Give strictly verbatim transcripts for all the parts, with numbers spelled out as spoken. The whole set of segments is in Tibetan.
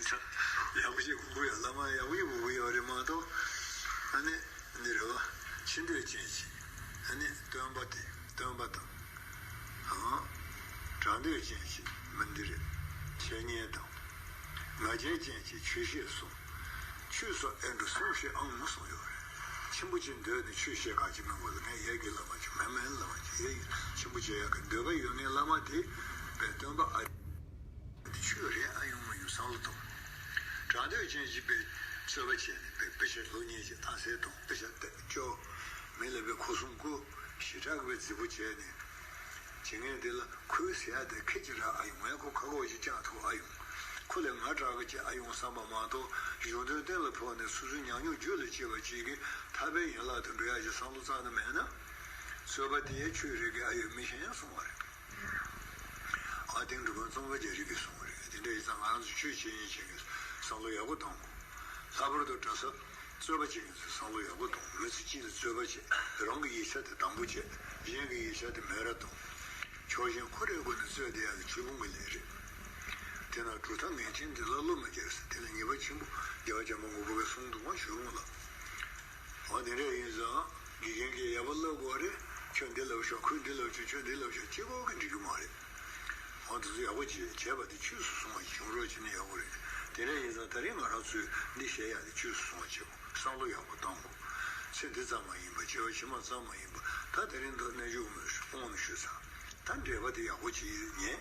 ཡག་པོ་ཞིག་གོ་གི་ཡོད། བླ་མ་ཡག་པོ་ཞིག་གོ་གི་ཡོད་རེད་མ་གཏོགས། ཨ་ནི་འདི་རེད་བ། ཕྱི་འདོད་ཅན་ཞིག་ཨ་ནི་སྟོན་པ་དེ་སྟོན་པ་དང་། ཨང་། གྲགས་འདོད་ཅན་ཞིག་མི་འདི་རེད། འཆད་ཉན་དང་། ང་རྒྱལ་ཅན་ཞིག་ཆོས་བཤད་གསུངས། ཆོས་སོགས་ཨེ་འགྲོ་གསུངས་ཞེས་ཨང་མོ་གསུངས་ཡོད་རེད། ཆེན་པོ་ཅིག་འདོད་ནས་ཆོས་བཤད་ག་ཅི་མི་དགོས་ལ། ངས་ཡ་གི་བླ་མ་ཅིག་མེད་མེད་བླ་མ་ཅིག་ཡ་ཡི་ཆེན་པོ་བྱེད་ཡག་གི་འདོད་པ་ཡོད་ངེས་བླ་མ་དེ་བས་སྟོན་པ་ཨ། འདི་ཆོས་རེད་ཨ་ཡོང་མ་ཡོང་བསམ་བློ་གཏོང་། གྲགས་འདོད་ཅན་ཞིག་པའི་རྩོད་པ་བྱས་ནས་པའི་དཔེ་ཆ་ལོ་གཉིས་ཀྱི་རྟགས་གསལ་གཏོང་། དཔེ་ཆ་བལྟས་སྐྱོ། མི་ལ་པའི་ཁོ་གསུང་སྐུ་ཞེ་དྲག་པའི་རྫིག་པོ་བྱས་ནས། བྱེད་མཁན་དེ་ལ་ཁོའི་ཟེར་ཡ་དེ་ཁེ་ཅི་ར་ཨ་ཡོང་། ངས་ཁོ་ཁ་ཁོག་ཅིག་བཅག་ཐུབ་ཨ་ཡོང་། ཁོ་ལས་ང་དྲག་གི་ཅིག་ཨ་ཡོང་བསམ་པ་མ་གཏོགས། གཞུང་དོན་གཏན་ལ་ཕབ་ནས་སོ་སོའི་ཉམས་མྱོང་རྒྱུད་ལ་སྐྱེས་པ་ཅིག་གིས་ཐར་པའི་ཡན་ལག་ཏུ་འགྲོ་ཡ་ཅིག་བསམ་བློ་རྩ་ནས་མེད་ན། རྩོད་པ་དེ་ཡང་ཆོས་རེད་གི་ཨ་ཡོད་མི་ཤེས་ཡང་གསུང་བ་རེད། ཨ་དེང་འགྲོ་མགོན་གཙང་པ་རྒྱ་རི་གིས་གསུངས་པ་རེད། དེ་འདྲ་ཡིན་ཙང་ང་རང་ཚོ་ཆོས་བྱེད་མཁན་ཅིག་གིས་བསམ་བློ་ཡག་པོ་གཏོང་དགོས། ལྷག་པར་དུ་གྲྭ་ས་རྩོད་པ་བྱེད་མཁན་ཚོས་བསམ་བློ་ཡག་པོ་གཏོང་དགོས། མི་ཚེ་གཅིག་ལ་རྩོད་པ་བྱེད། རང་གི་ཡིག་ཆ་དེ་དང་པོ་བྱེད། གཞན་གྱི་ཡིག་ཆ་དེ་མེད་ར་གཏོང་། ཕྱོགས་ཞེན་ཁོ་རའི་སྒོ་ནས་རྩོད་བསྡད་ཡག་གི་ཆོས་ཕུང་གི་ལས་རེད། དེ་ན་གྲུབ་མཐའ་ངེས་ཅན་དེ་ལ་བློ་མ་བཀལ་ཟེར། དེ་ལ་ཉེས་པ་ཆེན་པོ་རྒྱལ་བ་བྱམས་པ་མགོན་པོ་གིས་གསུངས་འདུག་གོ། ཞུ་འོང་ལ། འོ་དེ་འདྲ་ཡིན་ཙང་དགེ་རྒན་གྱིས་ཡག་པོ་བསླབ་དགོས་རེད། ཁྱོད་འདི་ལབ་ཤོག་ཁོས་འདི་ལབ་ཤོག་ཁྱོད་འདི་ལབ་ཤོག་གཅིག་པོ་གིས་འགྲིག་གི་མ་རེད། འོ་དེ་ཚོ་ཡག་པོ་བྱེད་བྱས་པ་དེ་ཆོས་སུ་སོང་བ་ཞིག་བྱུང་རོགས་བྱེད་ན་ཡག་པོ་རེད། དེ་འདྲ་ཡིན་ཙང་ད་རིང་ང་རང་ཚོས་འདི་བཤད་ཡག་དེ་ཆོས་སུ་སོང་བ་བྱེད་དགོས། བསམ་བློ་ཡག་པོ་གཏོང་དགོས། ཚེ་འདི་ཙམ་མ་ཡིན་པ་སྐྱེ་བ་ཕྱི་མ་ཙམ་མ་ཡིན་པ། ད་དེ་རིང་འདི་གནས་འཇོག་མོས་དབང་ནས་ཞུས་ཚར། ད་འགྲེལ་པ་དེ་ཡག་པོ་བྱེད་ཉན།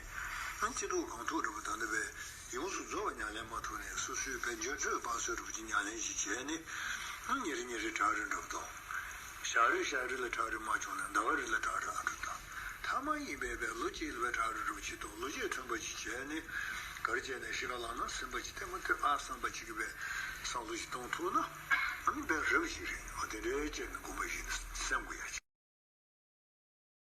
ཨ་ཅི་ཐུབ་གང་ཐུབ་འདྲ་པོ་ད་ནི་བས་ཡོངས་སུ་རྫོགས་པ་ཉམས་ལེན་མ་ཐུབ་ནས་སོ་སོའི་བས་འགྱུར་འཕྲོད་སྤང་སྲོལ་འདྲ་པོ་ཅིག་ཉམས་ལེན་ཞིག་བྱས་ནས། ཨ་ཉིན་རེ་ཉིན་རེ་གྲ་སྒྲིག་འདྲ་པོ་དང་། ཞག་རེ་ཞག་རེ་ལ་གྲ་སྒྲིག་མ་བྱུང་ན་ཟླ་བ་རེ་ལ་གྲ་སྒྲིག་ཨ་འདྲ་དང་། ཐ་མ་ཡིན་པས་བས་ལོ་གཅིག་ལ་བས་གྲ་སྒྲིག་འདྲ་པོ་ཅིག་དང་། ལོ་གཅིག་ཐོན་པ་ཅིག་བྱས་ནས། ག་རེ་བྱས་ནས་ཤི་ཁ་ལངས་ན་སེམས་པ་ཅིག་ལྟད་མོ་ལྟོས་ཨ་བསམ་པ་ཅིག་གི་བས་བསམ་བློ་ཞིག་གཏོང་ཐུབ་ན། ཨ་ནི་བས་རབ་ཅིག་རེད། འོ་དེ་འདྲའི་བྱས་ནས་དགོངས་པ་བཞེས་ནས།